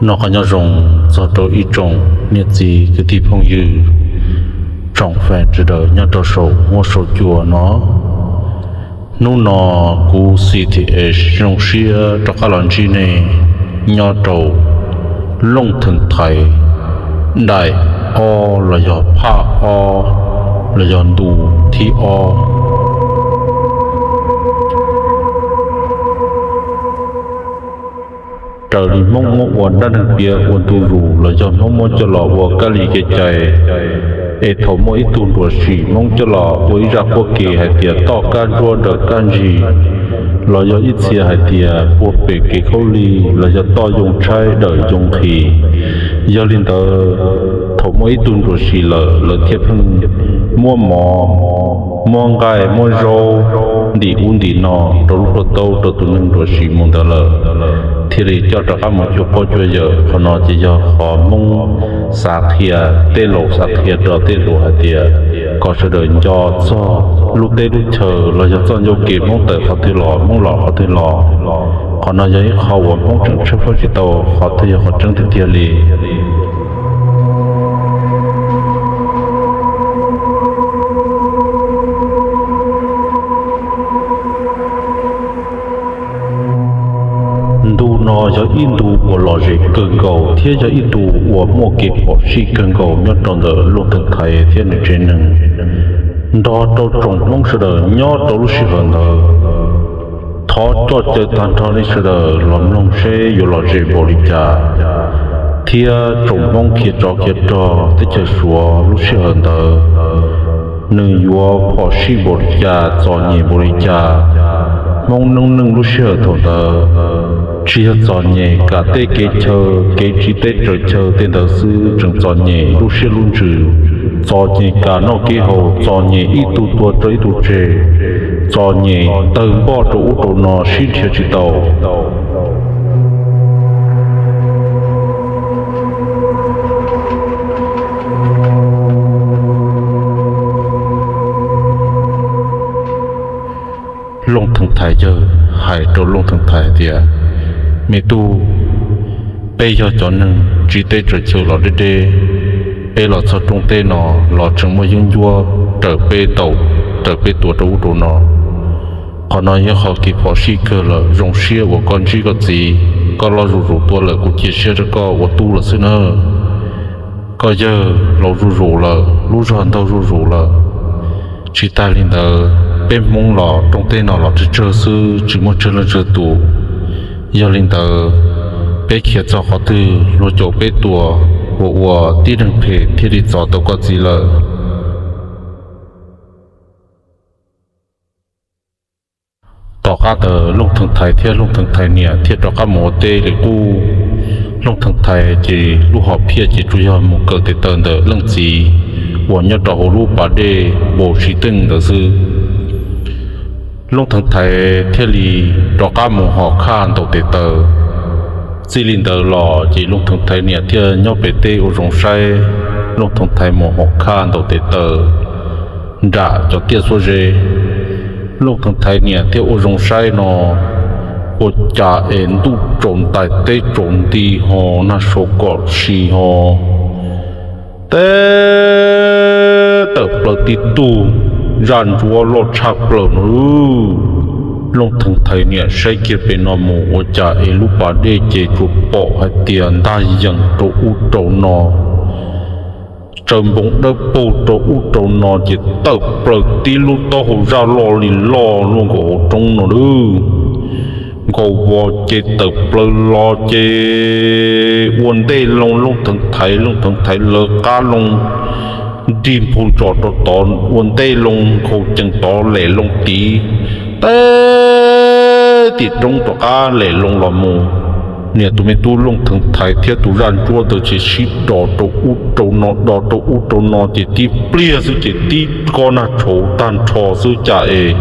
Noj qab nyob zoo txog rau ib tsoom niam txiv kwv tij phooj ywg, tsoom fans sawv daws nyob rau saum huab saum cua no. Hnub no kuv Xi Thi Es zoo siab rov qab los ntsib nej nyob rau Looj Theev Thaiv daim ob los yog phaj ob los yog ntu thib ob. Raws li Hmoob muab ua dab neeg piav ua ntu zus los yog Hmoob muab coj los ua kab li kev cai, es thaum muaj ib tug nruam sim Hmoob coj los ua ib zaj qhuab ke hais tias toj kab ntsuab dawm kab ntsig, los yog ib txhia hais tias puag pem kev khaub lig los yog toj yoo tshaib dawm yoo nqhis. Yog li ntawd, thaum muaj ib tug nruam sim lawm lawv thiaj pheej muab mov, muab nqaij muab zaub ntim ub ntim no rau lub hlua taub rau tus neeg nruam sim mus ntawd lawm, thiaj li coj rov qab mus cuag pog cuag yawm. Qhov no ces yog qhov Hmoob xav qhia, tej laus xav qhia rau tej hluas hais tias kom sawv daws nco txog lub teb lub chaw los yog txoj ncauj kev Hmoob tawm qhov twg los Hmoob los qhov twg los. Qhov no yog ib qho uas Hmoob tseem tshawb fawb tsis tau qhov twg yog qhov tseeb tiag tiag li. Ntu no yog ib ntu uas lom zem kawg nkaus thiab yog ib ntu uas muaj kev phom sij kawg nkaus nyob rau ntawm Looj Theev Thaiv thiab nws tsev neeg. Nrog rau tsoom Hmoob sawv daws nyob rau lub sij hawm ntawd thov coj caw tag nrho nej sawv daws los mloog seb yuav lom zem npaum li cas, thiab tsoom Hmoob khiav tsov khiav rog teb chaws Suav lub sij hawm ntawd nws yuav phom sij npaum li cas, txom nyem npaum li cas. Hmoob noob neej lub sij hawm thaum ntawd tsis yog txom nyem kam tej kev chaw, kev tsiv teb tsaws chaw tej ntawd xwb, tseem txom nyem lub siab lub ntsws, txom nyem kam noj kev haus, txom nyem ib tug tuag rau ib tug tseg, txom nyem tawg npoj rau ub rau no sib nrhiav tsis tau. Looj Theev Thaiv yawg hais rau Looj Theev Thaiv hais tias, Me tub, peb yog cov neeg tsiv teb tsaws chaw los deb deb, peb los txog rooj teb no los tseem muaj yeeb ncuab raws peb ntaus raws peb tua rau ub rau no. Qhov no yog qhov kev phom sij kawg lawm. Zoo siab uas koj ntsib koj txiv, koj loj zuj zus tuaj lawm, kuv cia siab rau koj ua tub lawm xwb nawb. Koj yawg laus zuj zus lawm, lub zog ntaug zuj zus lawm. Tsis tas li ntawd, peb Hmoob los rooj teb no los tsawg tsawg xwb, tsis muaj tsawg leej tsawg tus. Yog li ntawd, peb khiav txog qhov twg luag caum peb tua, ua ua tib neeg phem thiaj li txov tau koj txiv lawm. Tom qab ntawd Looj Theev Thaiv thiab Looj Theev Thaiv niam thiaj rov qab mus ua teb li qub. Looj Theev Thaiv ces lub hom phiaj ces tsuas yog mus kawm tes taw ntawm leej txiv uas nyob rau hauv lub pas dej Npau Siv Teej ntawd xwb. Looj Theev Thaiv thiaj li rov qab mus hom khaj ntaus tes taw. Txij li ntawd los ces Looj Theev Thaiv niam thiaj nyob pem teb ua zoo saib Looj Theev Thaiv mus hom khaj ntaus tes taw nram cov tiaj xuab zeb. Looj Theev Thaiv niam thiaj ua zoo saib no, ua cas es ntuj tsaus ntais teb tsaus nti ho nag sau kom si ho teb tawm plaws tib tug zaj ntsuab loj tshaj plaws no. Looj Theev Thaiv niam saib kiag pem no mus ua cas es lub pas dej ces tsuas pom hais tias ntag yees rau ub rau no, tsaws npoo dawb paug rau ub rau no ces tawm plaws tib lub taub hau zaj loj li loj luaj nkaus hauv roob no lawm. Nkaus vos ces tawm plaws los ces ua ntej loo Looj Theev Thaiv, Looj Theev Thaiv lawv qab loo nrig nphau ntsos rau tod, ua ntej loo nkhaus cees tod lem loo tid, teb tim roob rov qab lem loo los mus. Niam tus me tub Looj Theev Thaiv thiab tus zaj ntsuab ntawd ces sib do rau ub rau no, do rau ub rau no ces tib pliag xwb ces tib kob nag tshauv tag nrho xwb cas es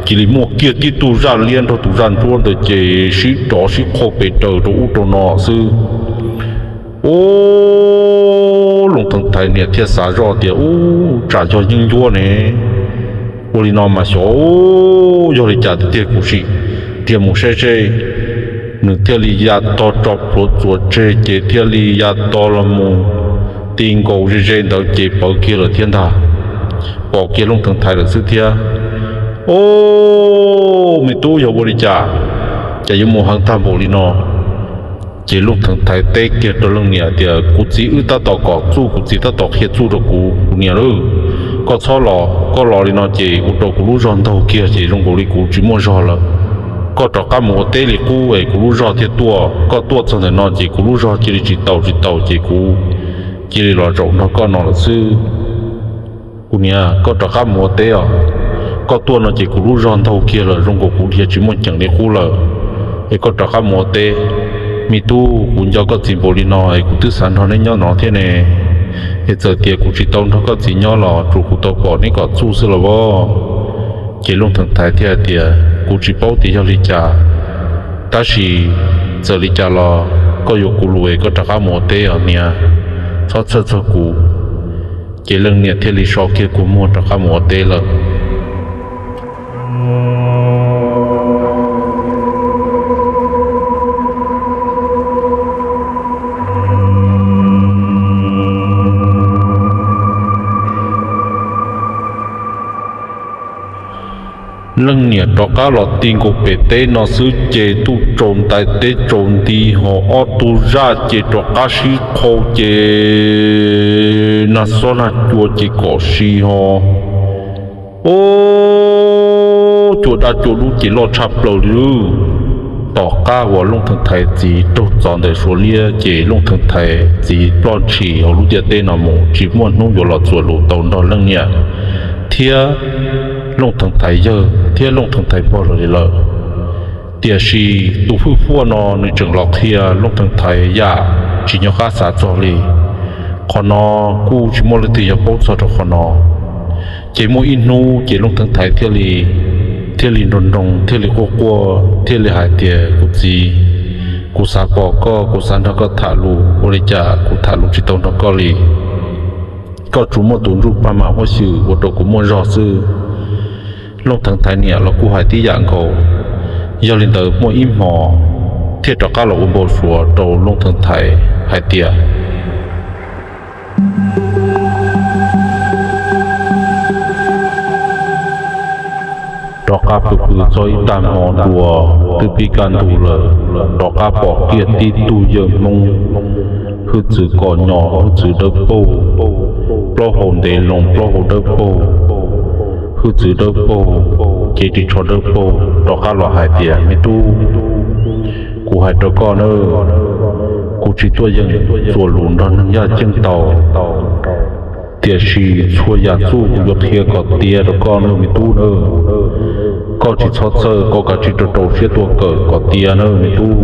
cia li muaj kiag tib tug zaj liab nrog tus zaj ntsuab ntawd ces sib dov sib qhau pes daws rau ub rau no xwb. Ub, Looj Theev Thaiv niam thiaj xav zoj tias, Ub, tsam yog yeeb ncuab ne, ua li no mas xyov yog li cas tiag tiag, kuv sim dhia mus saib seb nws thiaj li ya tog tso plhuav txuas tseg ces thiaj li ya tog los mus ti nkaus ze ze ntawd ces pawv kiag lawm thiab ntag. Pom kiag Looj Theev Thaiv lawm xwb thiab. Au, me tub, yog ua li cas, cas yuav mus heev tag npaum li no? Ces Looj Theev Thaiv teb kiag rau leej niam tias, kuv txiv wb tab tom kom txuj, kuv txiv tab tom qhia txuj rau kuv, kuv niam lauj. Koj txhob los, koj los li no ces ua rau kuv lub zog ntaug kiag ces zoo nkaus li kuv tsis muaj zog lawm. Koj rov qab mus ua teb li qub es kuv lub zog thiaj tuaj. Koj tuaj txog ntawm no ces kuv lub zog cia li tsis taus tsis taus ces kuv cia li los zaum nrog koj no lawm xwb. Kuv niam, koj rov qab mus ua teb os. Koj tuaj no ces kuv lub zog ntaug kiag lawm, zoo nkaus kuv dhia tsis muaj ceem li qub lawm. Es koj rov qab mus ua teb. Me tub, kuv nco koj txiv npaum li no es kuv twb xav nrog neb nyob no thiab ne. Es txawm tias kuv tsis tau nrog koj txiv nyob los tsuas kuv tau pom neb kom txuj xwb los as. Ces Looj Theev Thaiv thiaj hais tias, kuv tsis paub tias yog li cas, tab sis txawm li cas los koj yuav kuv lus es koj rov qab mus ua teb os niam, txhob txhawj txog kuv. Ces leej niam thiaj li so kiag kua muag rov qab mus ua teb lawm. Leej niam rov qab los ti nkaus pem teb no xwb ces ntuj tsaus ntais teb tsaus nti ho ob tug zaj ces rov qab sib qhau ces nag xob nag cua ces kom si ho. Ub, cua daj cua dub ces loj tshaj plaws li. Tom qab uas Looj Theev Thaiv txiv raug txov ntawm Suav liab ces Looj Theev Thaiv txiv ploj ntshis hauv lub ntiaj teb no mus tsis muaj hnub yuav los txuas lus tau nrog leej niam thiab Looj Theev Thaiv yawg thiab Looj Theev Thaiv pog lawv li lawm. Tiam sis tus hwj fuaj no nws tseem los qhia Looj Theev Thaiv yam tsis nco qab xav txog li. Qhov no kuj tsis muaj leej twg yuav paub txog rau qhov no. Ces muaj ib hnub ces Looj Theev Thaiv thiaj li, thiaj li nroo nroo thiaj li quaj quaj thiaj li hais tias, kuv txiv, kuv xav pom koj, kuv xav nrog koj tham lus, ua li cas kuv tham lus tsis tau nrog koj li? Koj tsuas muaj tus ntsuj plig mas huab xyw ua rau kuv muaj zog xwb. Looj Theev Thaiv niam los kuj hais tib yam nkaus. Yog li ntawd muaj ib hmo thiaj rov qab los ua npau suav rau Looj Theev Thaiv hais tias, rov qab pw pw txog ib tag hmo dua, twb pib kaj ntug lawm, rov qab pom kiag tib tug yawg Hmoob, hwj txwv kom nyom, hwj txwv dawb paug, plaub hau ntev loo, plaub hau dawb paug, hwj txwv dawb paug, cev ris tsho dawb paug, rov qab los hais tias, me tub, kuv hais rau koj nawb, kuv tsis tuaj yeem txuas lus nrog neeg yaj ceeb tau, tiam sis txhua yam txuj kuv yuav qhia kom tiav rau koj nawb me tub nawb. Koj tsis txhob txhawj, koj kav tsij rau rau siab tuaj kawm kom tiav nawb me tub.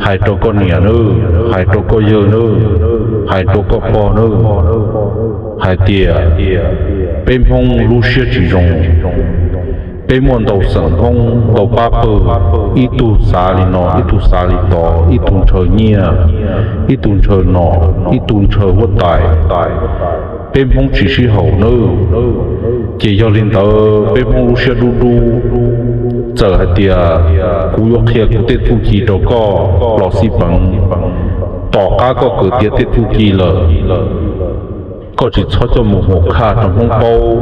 Hais rau koj niam nawb, hais rau koj yawg nawb, hais rau koj pog nawb, hais tias peb Hmoob lub siab tsis zoo. Peb muaj ntau xeem Hmoob ntau pab pawg, ib tug xav li no, ib tug xav li tod, ib tug ntshaw nyiaj, ib tug ntshaw nom, ib tug ntshaw huab tais. Peb Hmoob tsis sib haum nawb. Ces yog li ntawd peb Hmoob lub siab dub dub. Txawm hais tias kuv yuav qhia kuv tej txuj ci rau koj los xij peem, tom qab koj kawm tiav tej txuj ci lawm, koj tsis txhob coj mus hu khaj rau Hmoob paub,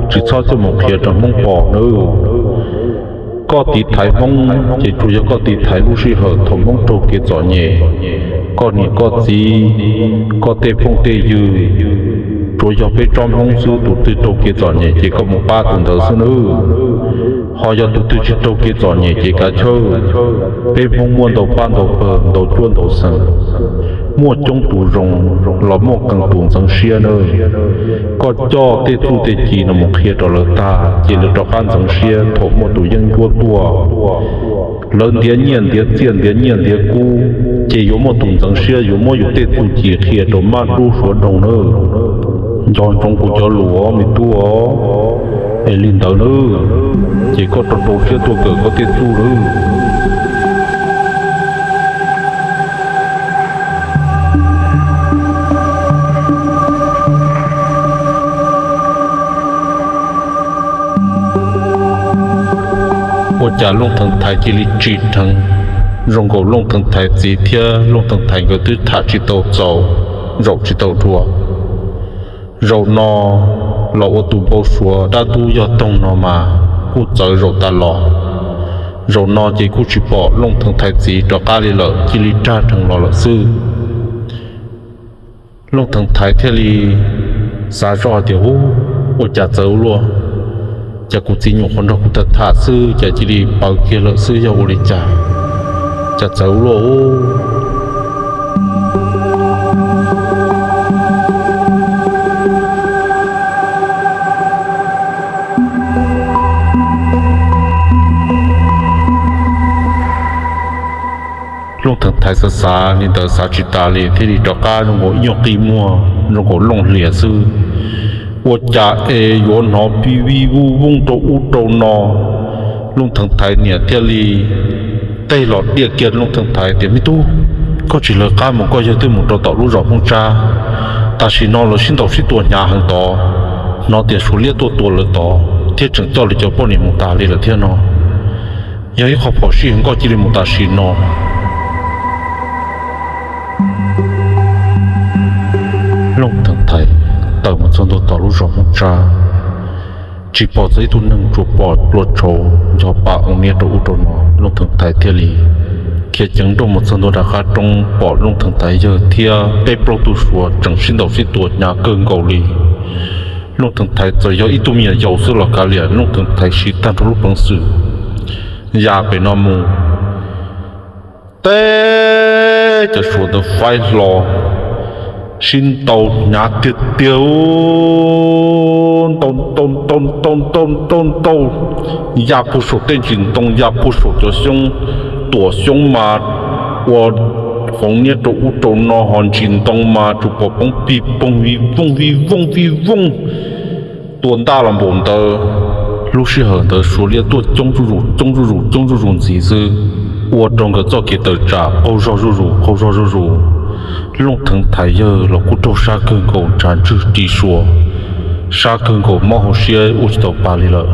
tsis txhob coj mus qhia rau Hmoob pom nawb. Koj tiv thaiv Hmoob ces tsuas yog koj tiv thaiv lub sij hawm thaum Hmoob raug kev txom nyem. Koj niam koj txiv, koj tej phooj tej ywg, tsuas yog peb tsob Hmoob xwb tus twg raug kev txom nyem ces koj mus pab tus ntawd xwb nawb. Ho yog tus twg tsis raug kev txom nyem ces kav chawj. Peb Hmoob muaj ntau pab ntau pawg, ntau cuab ntau xeem, muaj coob tus zoo los muaj qee tus ntxeev siab nawb. Koj coj tej txuj tej ci no mus qhia rau lawv tag ces lawv rov qab ntxeev siab thaum muaj tus yeeb ncuab tuaj. Lawv ntiav nyiaj ntiav txiaj, ntiav nyiaj ntiav kub, ces yuav muaj tus ntxeev siab yuav muab yus tej txuj ci qhia rau mab dub suav doog nawb. Nco ntsoov kuv cov lus os me tub os. Es li ntawd nawb, ces koj rau rau siab tuaj kawm koj tej txuj nawb. Ua cas Looj Theev Thaiv cia li tsim dheev Zoo nkaus Looj Theev Thaiv txiv thiab Looj Theev Thaiv nkawd twb tham tsis tau txaus, zaum tsis tau dua. Zaum no los ua tus npau suav dab ntub yog toog no mas kuj txawv zaum tas los. Zaum no ces kuj tsis pom Looj Theev Thaiv txiv rov qab li lawm, cia li rag rheev los lawm xwb. Looj Theev Thaiv thiaj li xav zoj hais tias, Ub, ua cas txawv ua luaj? Cas kuv txiv nyuam qhuav nrog kuv tham tham xwb cas cia li pawv kiag lawm xwb, yog ua li cas? Cas txawv ua luaj ub? Looj Theev Thaiv xav xav li ntawd xav tsis tas li thiaj li rov qab zoo nkaus ib nyuag qi muag zoo nkaus looj hlias xwb. Ua cas es yuav hnov vij vij vuj vooj rau ub rau no. Looj Theev Thaiv niam thiaj li teg los diaj kiag Looj Theev Thaiv tias, Me tub, koj tsis lawv qab mus koj yawg twb mus rau tom lub zos Hmoob Tsab. Tam sim no lawv sib ntaus sib tua hnyav heev tod, hnov tias Suav liab tuaj tua lawv tod thiab tseem coj lawv cov poj niam mus tas li lawm thiab no. Yog ib qho phom sij heev, koj cia li mus tam sim no. Looj Theev Thaiv tawm mus txog ntua tom lub zos Hmoob Tsab, tsis pom txog ib tug neeg, tsuas pom plua tshauv ncho pa oo niab rau ub rau no. Looj Theev Thaiv thiaj li khiav ceev nrooj mus txog ntua rov qab roob, pom Looj Theev Thaiv yawg thiab peb plaub tug Suav tseem sib ntaus sib tua hnyav kawg nkaus li. Looj Theev Thaiv txawm yog ib tug me nyuam yaus xwb los kav liam, Looj Theev Thaiv siv tag nrho lub peev xwm ya pem no mus. Teb cov Suav ntawd faib hlo, sib ntaus hnyav tiag tiag, ntaus ntaus ntaus ntaus ntaus ntaus ntaus, ya puag saum tej ntsis ntoo, ya puag saum cov xyoob, tuam xyoob mas ua foov niab rau ub rau no, ho ntsis ntoo mas tsuas pom poob pig poog vij vooj vij vooj vij vooj. Tua ntaj los npaum ntawd, lub sij hawm ntawd Suav liab tuaj coob zuj zus coob zuj zus coob zuj zus ntxiv xwb, ua rau nkawd txoj kev tawm tsam qaug zog zuj zus qaug zog zuj zus. Looj Theev Thaiv yawg los kuj raug sab kawg nkaus, ntshav ntswg ri Suav, sab kawg nkaus, mob hauv siab ua tsis tau pa li lawm.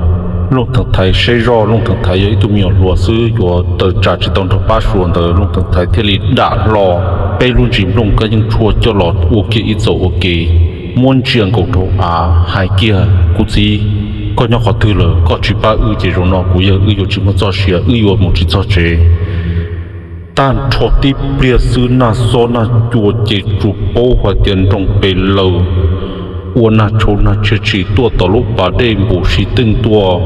Looj Theev Thaiv saib zoj Looj Theev Thaiv yog ib tug me nyuam hluas xwb, yuav tawm tsam tsis tau nrog pab Suav ntawd, Looj Theev Thaiv thiaj li dam hlo peb lub ntsis nplooj kab yeej tshuaj coj los ua kiag ib txaum ua ke, muab ntsia nkaus rau av hais kiag, Kuv txiv, koj nyob qhov twg lawm? Koj tsis pab wb ces zaum no kuv yawg wb yuav tsis muaj txoj sia, wb yuav mus tsis txog tsev. Tag nrho tib pliag xwb nag xob nag cua ces tsuas paub hais tias nroo pes laws, ua nag tshauv nag tshia tshim tuaj tom lub pas dej npus si teej tuaj.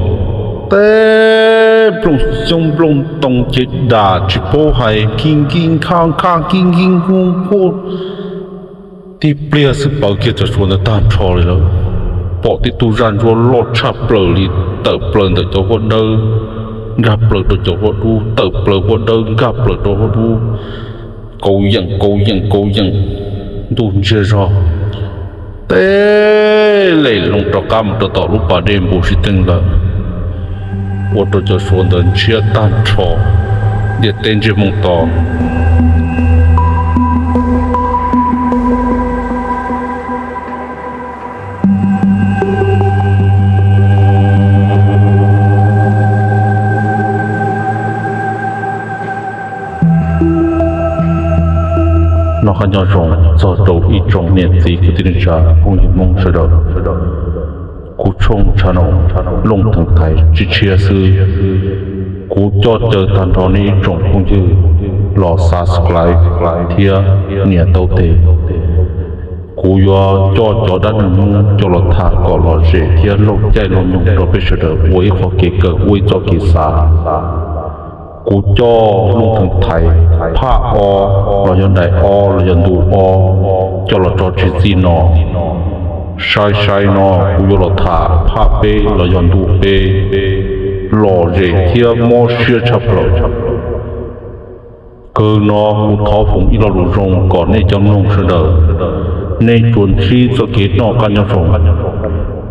Teb nplooj xyoob nplooj ntoo ces dam tsis paub hais, nkig nkig nkha nkha nkig nkig nkuj nkuj. Tib pliag xwb pawv kiag cov Suav ntawd tag nrho li lawm. Pom tib tug zaj ntsuab loj tshaj plaws li tawm plaws ntawm cov huab dawb nkag plaws rau cov huab dub, tawm plaws huab dawb nkag plaws rau huab dub, kauv yeem kauv yeem kauv yeem, ntuj ntsiag zog, teb lem loo rov qab mus rau tom lub pas dej npus si teej lawm, ua rau cov Suav ntawd ntshiab tag nrho, ntiaj teb ntsiag moo to. Noj qab nyob zoo txog rau ib tsoom niam txiv kwv tij neej tsa phooj ywg Hmoob sawv daws. Kuv tshooj channel Looj Theev Thaiv tshiab tshiab xwb. Kuv coj caw tag nrho nej ib tsoom phooj ywg los subscribe thiab nias taub teg. Kuv yuav coj cov dab neeg Hmoob coj los tham kom lom zem thiab laug caij laug nyoog rau peb sawv daws ua ib qho kev kawm, ua ib txoj kev xav. Kuv coj Looj Theev Thaiv phaj ob los yog daim ob los yog ntu ob coj los tso tseg txij no. Sai sai no kuv yuav los tham phaj peb los yog ntu peb, lom zem thiab mob siab tshaj plaws. Kawg no kuv thov foom ib lo lus zoo kom nej cov mloog sawv daws, nej tsuas ntsib txoj kev noj qab nyob zoo.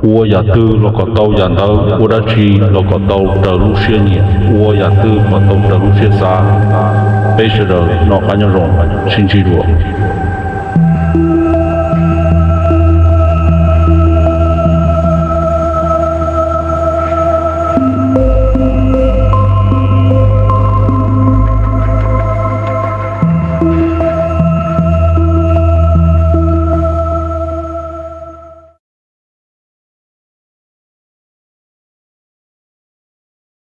Ua yam twg los kom tau yam ntawd, ua dab tsi los kom tau raws lub siab nyiam, ua yam twg kom tau raws lub siab xav. Peb sawv daws noj qab nyob zoo, sib ntsib dua.